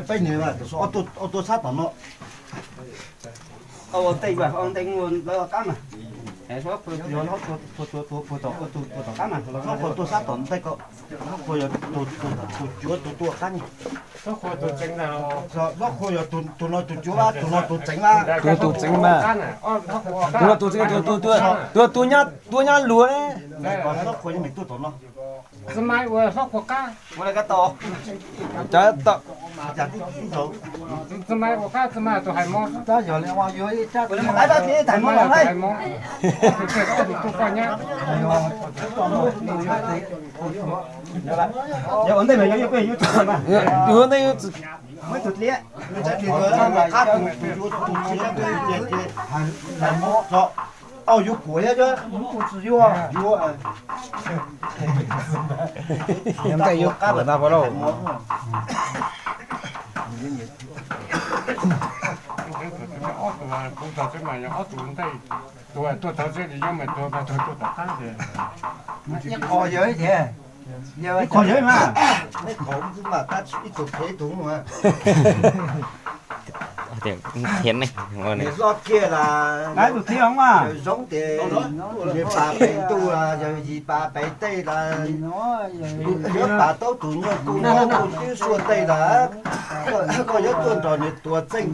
Peb niag, ob tug sab tom no. Ua ntej ua ntej lawv qab mas, puag tom qab mas, ob qho tuaj sab tom ntej ko, qhov yog tus cuav tus tuaj qab ni. Ob qho yog tus no tus cuav, tus no tus txeev mas. Tus no tus txeev, tus tus tus tus tus tus tuaj nyab luag ne. Ob qho yog nws tuaj tom no. Txiv Maiv ua hlob qhua qab. Txiv Maiv ua qab, txiv Maiv tus hais mov. Txiv Maiv tus hais mov. Yog ua ntej mas yog yuav peb yuav tsis, yuav ntej yuav tsis, muab tus dliab, qab tus tus yuav tus txiv, hais mov tso. Au, yuav kuam thiab, yuav, yuav. Ntej yuav kuam ntag puas lauj. Ob tug, kuv tog tseeb mas yog ob tug ntej, tus tuaj tog tseeb li, yog mas tus tuaj tom qab. Ib qho yog thiab, ib qho yog mas, ib qho mas tab ib tug qhia ib tug. Niam hlob kiag las, Yawm Zoov ces nws pas pem ntuj las, Yawm Yis pas pem tej las, yuav pas taub tus nyuj kuj ntob kuj twb suaj tej las, koj yuav tuaj nrog nws tuav txeej,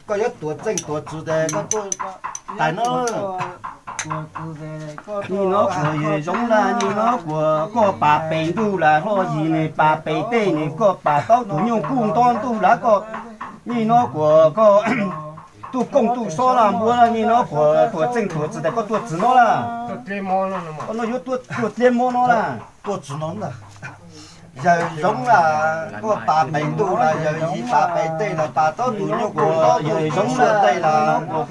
koj yuav tuav txeej tuav txwv ces koj tuaj tais no. Nij no kuas Yawm Zoov las, nij no kuas koj pas pem ntuj las, Hlob Yis nws pas pem tej nws, koj pas taub tus nyuj kuj ntob ntuj las koj. Nij no kuas koj tuaj kooj tuaj sob las, npuab las, nij no kuas tuav txeej tuav txwv tas koj tuaj txwv no las. Koj no yuav tuaj dliab mob no las. Tuaj txwv no ntag. Yawm Zoov las, koj pas pem ntuj las, Yawm Yis pas pem tej las, pas taub tus nyuj kuj ntob, Yawm Zoov suaj tej las, koj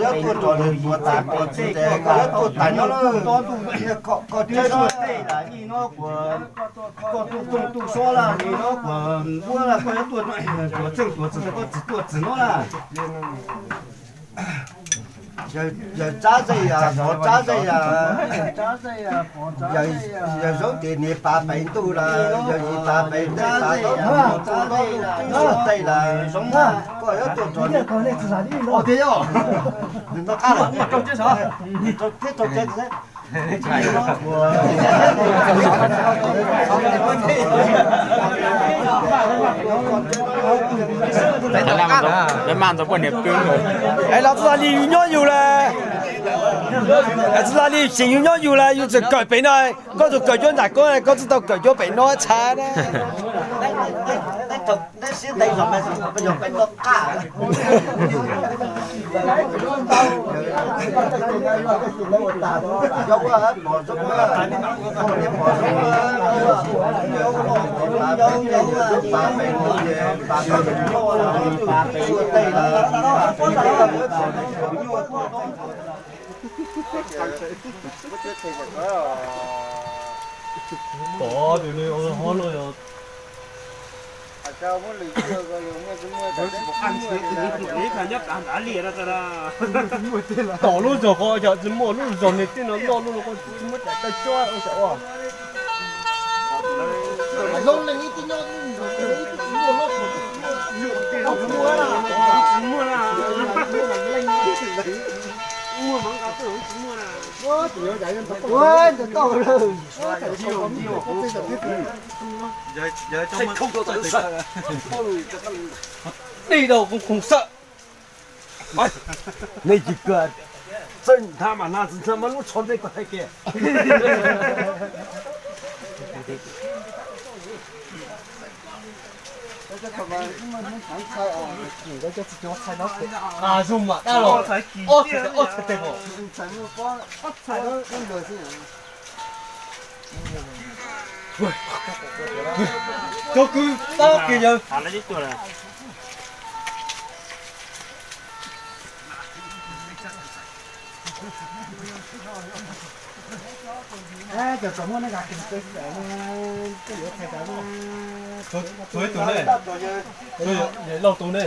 yuav tuaj nrog nws tuav txeej tuav txwv ces koj yuav tuaj tais no las. Koj twb suaj tej las, nij no kuas koj tuaj kooj tuaj sob las, nij no kuas npuab las, koj yuav tuaj tuav txeej tuav txwv tas koj tsis tuaj txwv no las. Yawm Tsab Zej yas, Mov Tsab Zej yas, Yawm Zoov ces nws pas pem ntuj las, Yawm Yis pas pem tej, pas taub tus nyuj kuj ntob kuj twb suaj tej las. Koj yuav tuaj nrog nws, nws noj qab lawm, thiab rau tsev. Peb maj ntxog poj niam pw. Es los txij li yus nyob yus las, txij li tseem yus nyob yus las yus txawm kawm pem no, koj txawm kawm cuab nram koob, koj txawm tau kawm cuab pem no tshav na. Tom tus nws ua hov no yog tom lub zog ko yog tsis muaj lub zog nws tej no loj lub no ko tsis muaj cov tawg cuab ua. Đi đâu cũng không sợ. Nej tsis kawm txeej nthab mas na, txeej nthab mas lub tsho ntej ko hais kiag. Zoo mas dab los ob txhais, ob txhais tes os. Cov kwv tab kiag yawg. Tsuas ib tug ne, lauj tus ne.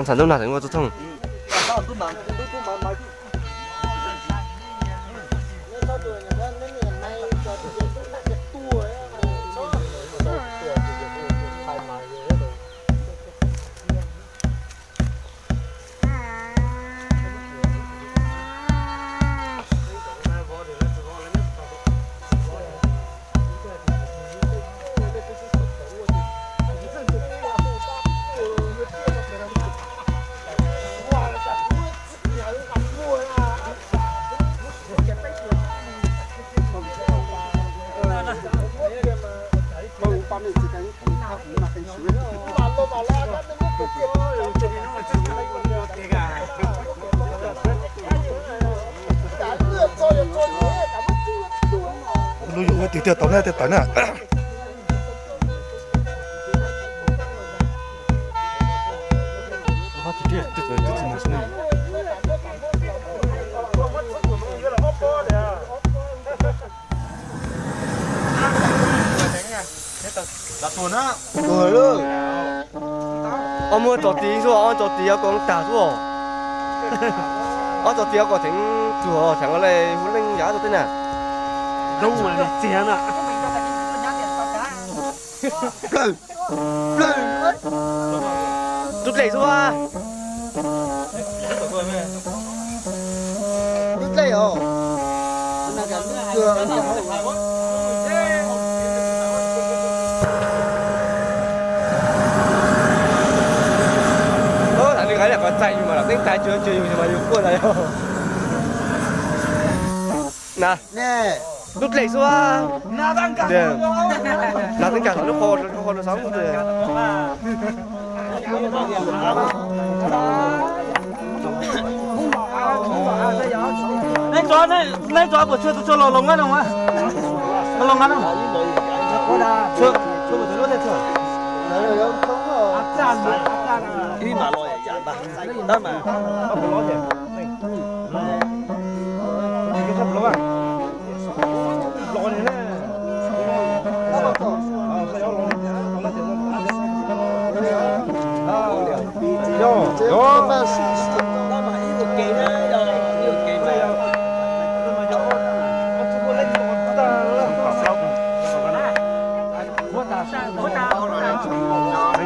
Txhais ntuj nag tseem ua txog thooj. Lub yuav ua tiag tiag tau na, tiag tawm na. Ob muag tso tis xwb, ob tso tis yuav kom tag xwb. Ob tso tis yuav kom theev tug theev le hu leej yav tau tej na. Tub dlej xwb. Tub dlej os. Tham li qhov txais yus mas lam teeb tag cuag cuag yus mas yus quaj ntag yog. Na, tub dlej xwb. Nas teeb kag tom lub qhov, lub qhov rau xav. Neb tso, neb tso puas tshuaj tus tshuaj los los nqab no, los nqab no.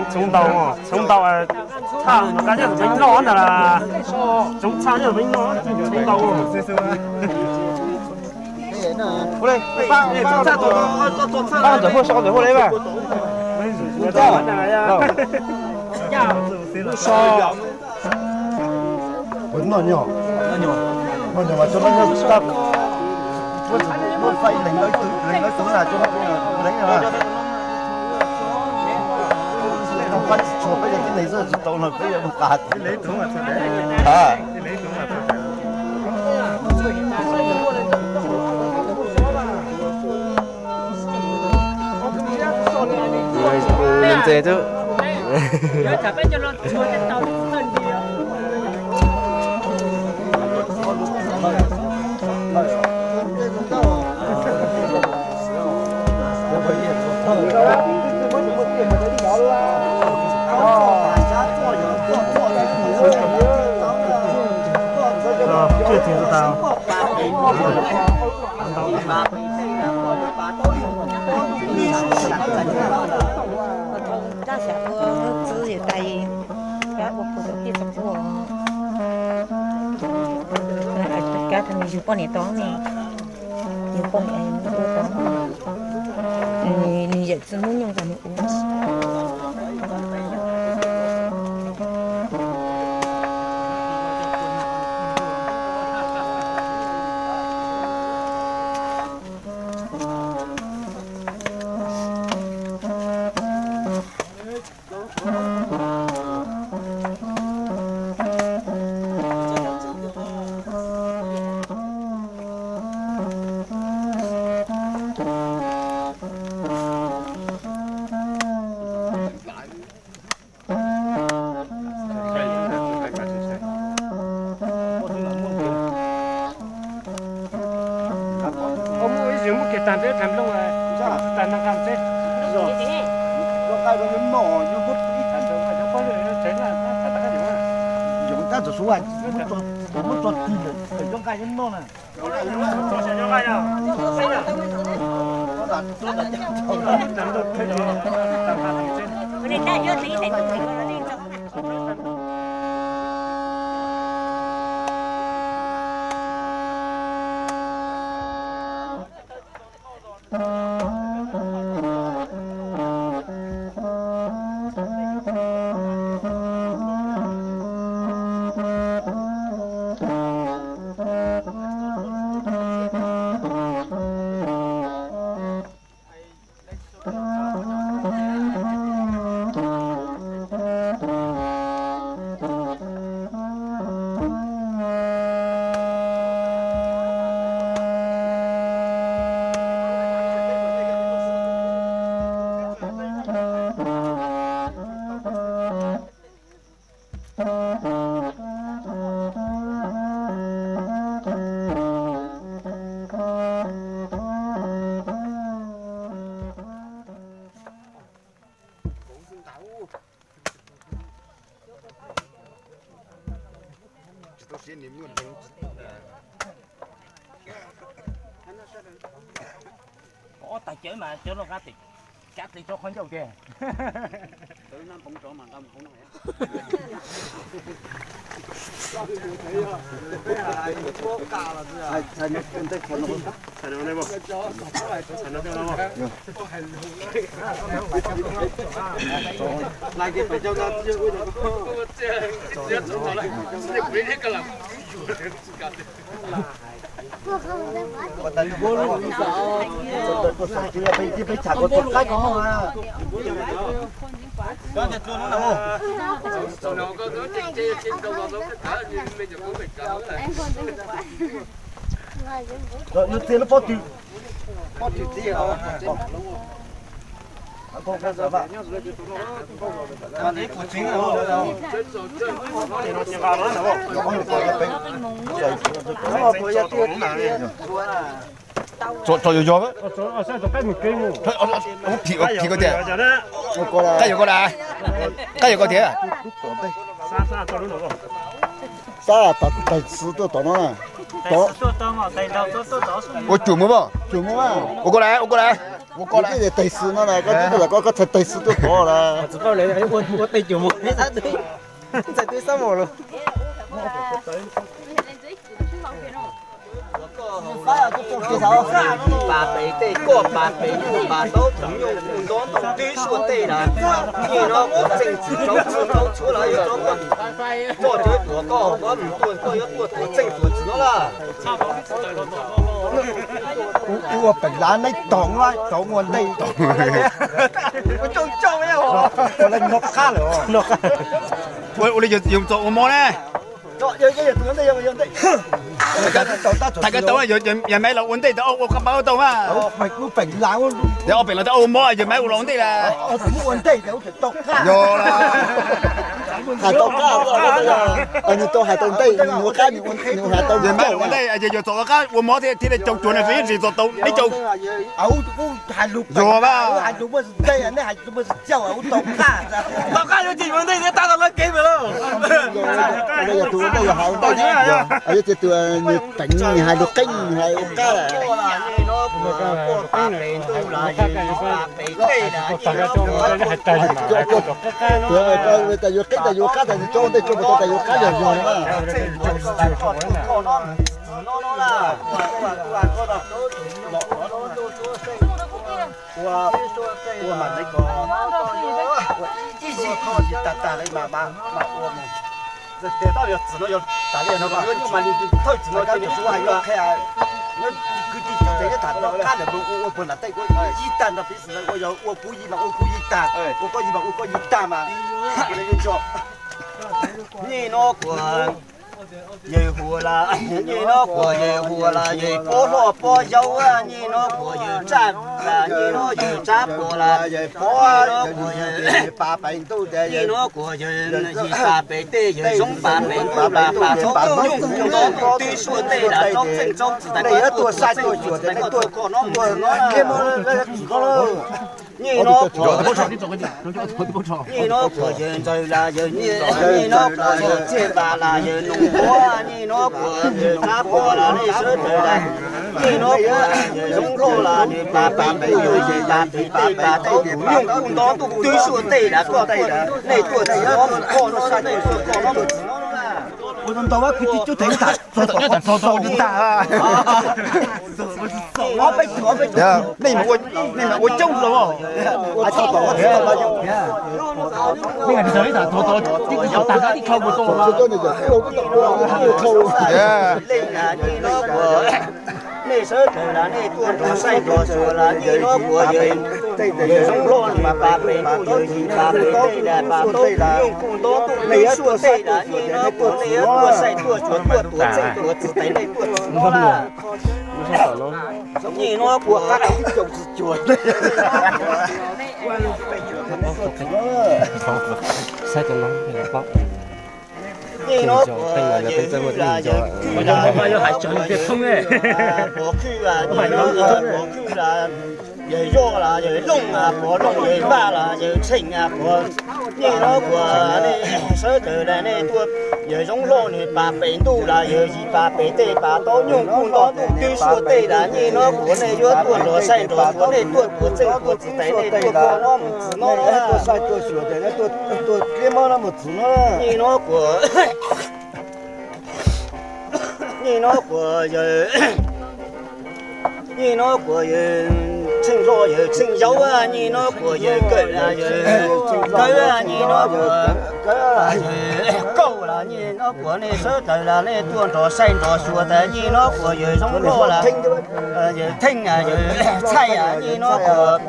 Txhoov ntau, txhoov ntau, txhaj no qab nyob tus peeb noj ntag las. Txhoov txhaj nyob tus peeb noj, txhoov ntau. Pab ntawm huaj, so ntawm huaj le mas. Puas noj nyuag? Noj nyuag mas cov no yog tab, muab faib leeg lawv tug, leeg lawv tug na, cov no leeg na. Faib tsis tshua peb cov tib neeg xwb tsis tau no peb yuav mus tas. Ntse xwb. Rab xyav ua txwb yawg tais, kab ua kuv tau tij txog quaj. Kab yug poj niam tau ne, yug poj niam ua tau. Nws yawm txiv hnub nyoog tas nws ua. Muab tso tig lawm, cov nqaij noj na. Ob tag cawv mas cov no kav tes, kav tes tso qhov ncauj tiag. Lub txiv lub pob tw. Pob tw txiv. Tso yog yog. Phim koj tias, qab yuav koj da, qab yuav koj tias. Sab tas tais xwb tuaj tod no na. Ua cuam mus, cuam mus, ua koj da, ua koj da. Ua koj da, tais xwb no na, koj twb tuaj, koj txhais tais xwb tuaj tod na. Pas pem tej koj pas pem kuv pas taub tug nyuj kuj nto ntoo twb suaj tej lawm. Nyiaj no kuv txeej txwm rau txhua rau txhua los yog rau koj, koj cov tuam koj koj mus tuaj koj yuav tuaj tuam txeej tuam txwm no lawm. Ua pem lav neb tog tog ua ntej. Ua li yog txog ua mob ne. Thaj kab tau yog maiv los ua ntej tau ua qab pab tau mas. Ob pem los tau ua mob yog maiv ua los ua ntej las. Yog las. Hais tau qab, nws tau hais tau ntej, nws ua qab, nws hais tau yog maiv ua ntej, yog txog ua qab ua mob thiab thiaj li caum cuag na, ib ntsis txog tau peb caug. Yog mas. Tau qab yuav tsis ua ntej thiab tab tom lawv kev mas lauj. Yog tus ua ntej yog hais ua ntej, yog tias tus nws peem nws hais lus qeeb nws hais ua qab. Tas yuav qeeb tas yuav qab tas nws tso ua ntej tso mus tau tas yuav qab yog yog na. Ua, ua mas neb ko ib yig tag tag li mas mas ua mus. Tias tab yog txim no yog tas li no mas nyuj mas li thawj txim no ces nws ua hais yog qhia, nws kwv tij txiv tsev nyob tham qab lawm mus ua ua puag nram tej ua yig tag nrog piv xws ua yog ua kuv yig mas ua kuv yig tag, ua koj yig mas ua koj yig tag mas. Nyiaj no kuv yawg hu ua las, nyiaj no kuv yawg hu ua las, yawg pob hlob pob yau, nyiaj no kuv yawg tsaj las, nyiaj no yawg tsab pos las, nyiaj no kuv yawg, nyiaj no kuv yawg yig pas pem tej, yawg zoo pas pem ntuj las, pas txhob nyuj kuv no twb suaj tej las, tsob txeej tsob txim tas koj tuaj txeej tuaj txim tas koj tuaj koj no mus no. Nyij no kuas, nyij no kuas yawg Ntxawg las yawg Nyiaj, nyij no kuas yawg Txiaj Npas las yawg Noog Huab, nyij no kuas yawg Tsab Pov las nej sawv daws las, nyij no kuas yawg Zoov Loj las nws pas pem ntuj yawg Yis pas pem tej pas taub tus nyuj kuj nto ntuj twb suaj tej las koj tuaj, nej tuaj txiv no mus koj no sab nej tuaj koj no mus txiv no na. Ua ntau ntau kwv tij cub theem tas txog tom txog li ntag. Nej mas ua coob los. Nej sawv daws las nej tuaj nrog saib nrog xyuas las nyij no kuas yawg Zoov Loj nws pas pem ntuj yawg Yis pas pem tej las pas taub nyuj kuj nto ntuj twb suaj tej las nyij no kuas nej yuav tuaj saib tuaj xyuas tuaj tuav txeej tuav txiv tais nej tuaj txiv no na. Nyij no kuas nyij no kuas yawg Vwj las yawg Kwj las yawg Pov Khwj las nyij no kuas Pov Khwj las yawg Yoj las yawg Looj las Pov Looj yawg Vaj las yawg Tsheej las Pov, nyij no kuas nej sawv daws las nej tuaj, yawg Zoov Loj nws pas pem ntuj las yawg Yis pas pem tej pas taub nyuj kuj nto ntuj twb suaj tej las nyij no kuas nej yuav tuaj nrog saib nrog xyuas nej tuaj tuav txeej tuav txiv tais nej tuaj koj no mus txiv no na. Nyij no kuas, nyij no kuas yawg, nyij no kuas yawg Tsheej Loj yawg Tsheej Yauv, nyij no kuas yawg Kawm yawg Kawm, nyij no kuas yawg Kauj las nyij no kuas nej sawv daws las nej tuaj nrog saib nrog xyuas tas nyij no kuas yawg Zoov Loj las yawg Theej yawg Txhaij, nyij no kuas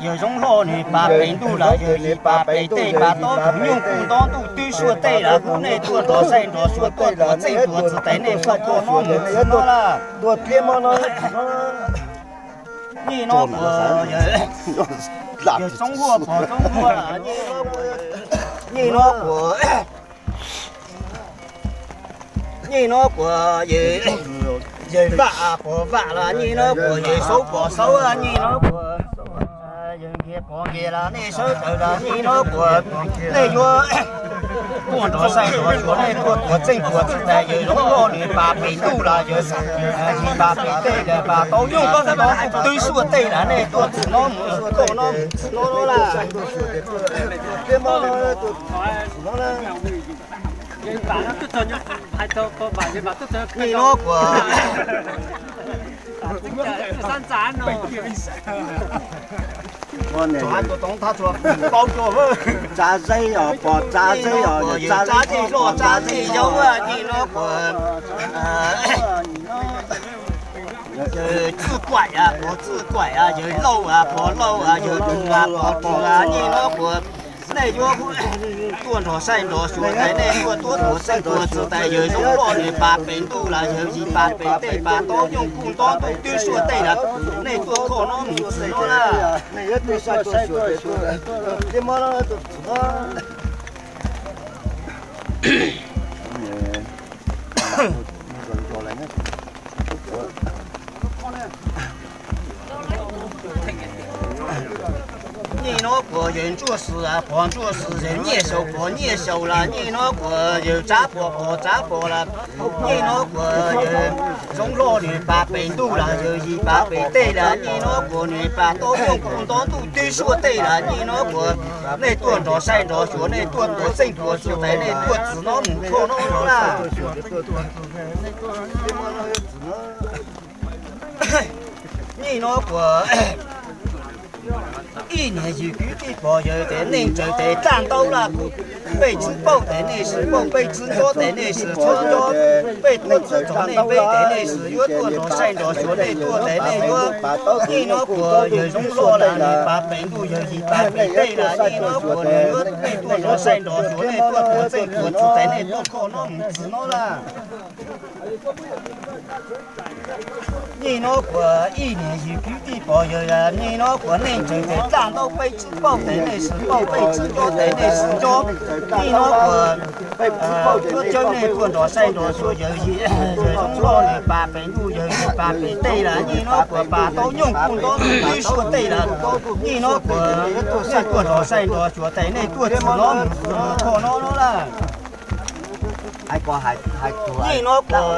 yawg Zoov Loj nws pas pem ntuj las yawg Yis pas pem tej pas taub tus nyuj kuj nto ntuj twb suaj tej las kuj nej tuaj nrog saib nrog xyuas tuaj tuav txeej tuav txiv tais nej tuaj koj no mus txiv no na. Nyij no kuas yawg Txoov Huaj Pov Txoov Huaj, nyij no kuas, nyij no kuas yawg Vaj Pov Vaj las nyij no kuas yawg Saub Pov Saub, nyij no kuas yawg Nkias Pov Nkias las nej sawv daws las nyij no kuas nej yuav tuaj nrog saib nrog xyuas nej tuaj tuav txeej tuav txiv tais yawg Zoov Loj nws pas pem ntuj las yawg Yis pas pem tej las pas taub nyuj kuj nto ntuj twb suaj tej las nej tuaj txiv no mus koj no mus txiv no na. Nyij no kuas, tsa zeb os, pog tsa zeb os, yawg Tsa Zej Loj Tsa Zej Yau, nyij no kuas yawg Txwj Kuaim, pog Txwj Kuaim, yawg Lauj, pog Lauj, yawg Tug, pog Tug, nyij no kuas nej yuav tuaj nrog saib nrog xyuas tais nej tuaj tuav tuav txeej tuav txiv tais yawg Zoov Loj nws pas pem ntuj las yawg Yis pas pem tej pas taub nyuj kuj nto ntuj twb suaj tej las nej tuaj koj no mus txiv no na. Nyij no kuas yawg Ntsuaj Xwm, pog Ntsuaj Xwm, yawg Nyiaj Xyaum, pog Nyiaj Xyaum las nyij no kuas yawg Tsav Pov, pog Tsav Pov las nyij no kuas yawg Zoov Loj nws pas pem ntuj las yawg Yis pas pem tej las nyij no kuas nws pas taub nyuj kuj nto ntuj twb suaj tej las nyij no kuas nej tuaj nrog saib nrog xyuas nej tuaj tuav txeej tuav txiv tais nej tuaj txiv no mus koj no na. Nyij no kuas ib niag yim kwv tij pog yawg tes neej tsaws tes daj ntau las kuj pej txwb paub tes nej sim paub, pej txwb ncob tes nej sim txhob ncob, pej tuaj txwb txog nej peb tes nej sim yuav tuaj nrog saib nrog xyuas nej tuaj tes nej yuav. Nyij no kuas yawg Zoov Loj las nws pas pem ntuj yawg Yis pas pem tej las nyij no kuas nws yuav nej tuaj nrog saib nrog xyuas nej tuaj tuav txeej tuav txiv tais nej tuaj koj no mus txiv no na. Niaj hnub kuas ib niam yim kwv tij pog yawg, niaj hnub kuas nej ntseeg tes dlaj ntaub peb tsi pauj tes nej sim pauj, peb tsi nco tes nej sim nco. Niaj hnub kuas tuaj cawb nej tuaj nrog saib nrog xyuas yawg yim, yawg Zoob Loj nws pas pem ntuj yawg yim pas pem tej lawm, niaj hnub kuas pas tau nyooj kuj nto twb suab tej lawm. Niaj hnub kuas nej tuaj nrog saib nrog xyuas tes nej tuaj txog no mus kho no no lawm. Niaj hnub kuas,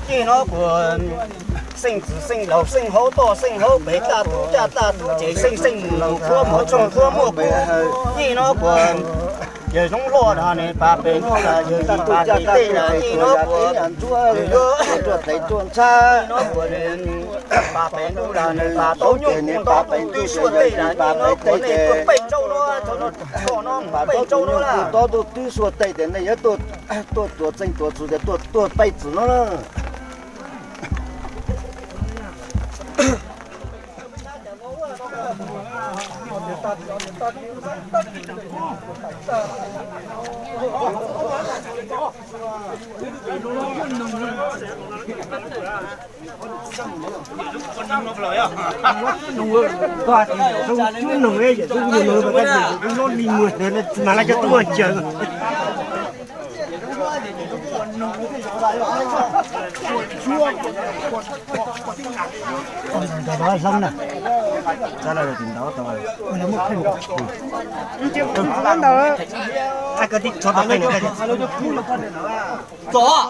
niaj hnub kuas xeej txwv xeej laus xeej hauv toj xeej hauv pem dlaj tub caj dlaj tub ces xeej xeej mus mus qhuab mus tshooj qhuab muaj kuv. Niaj hnub kuas yawg Zoob Loj no nws pas pem ntuj lawm, yawg yim pas pem tej lawm, niaj hnub kuas yawg yuav ruaj tes ruaj ntshab, niaj hnub kuas pas pem ntuj lawm nws pas tau nyooj kuj nto twb suab tej lawm, niaj hnub kuas nej tuaj peb tsaub no, thaum no kho no mus peb tsaub no lawm. Nto twb suab tej tias nej yuav tuaj tuav txeej tuav txuj tias tuaj tuaj peb txwm no na. Mas lawv cov tuaj caw. Ntawd, ntawd, ntawd.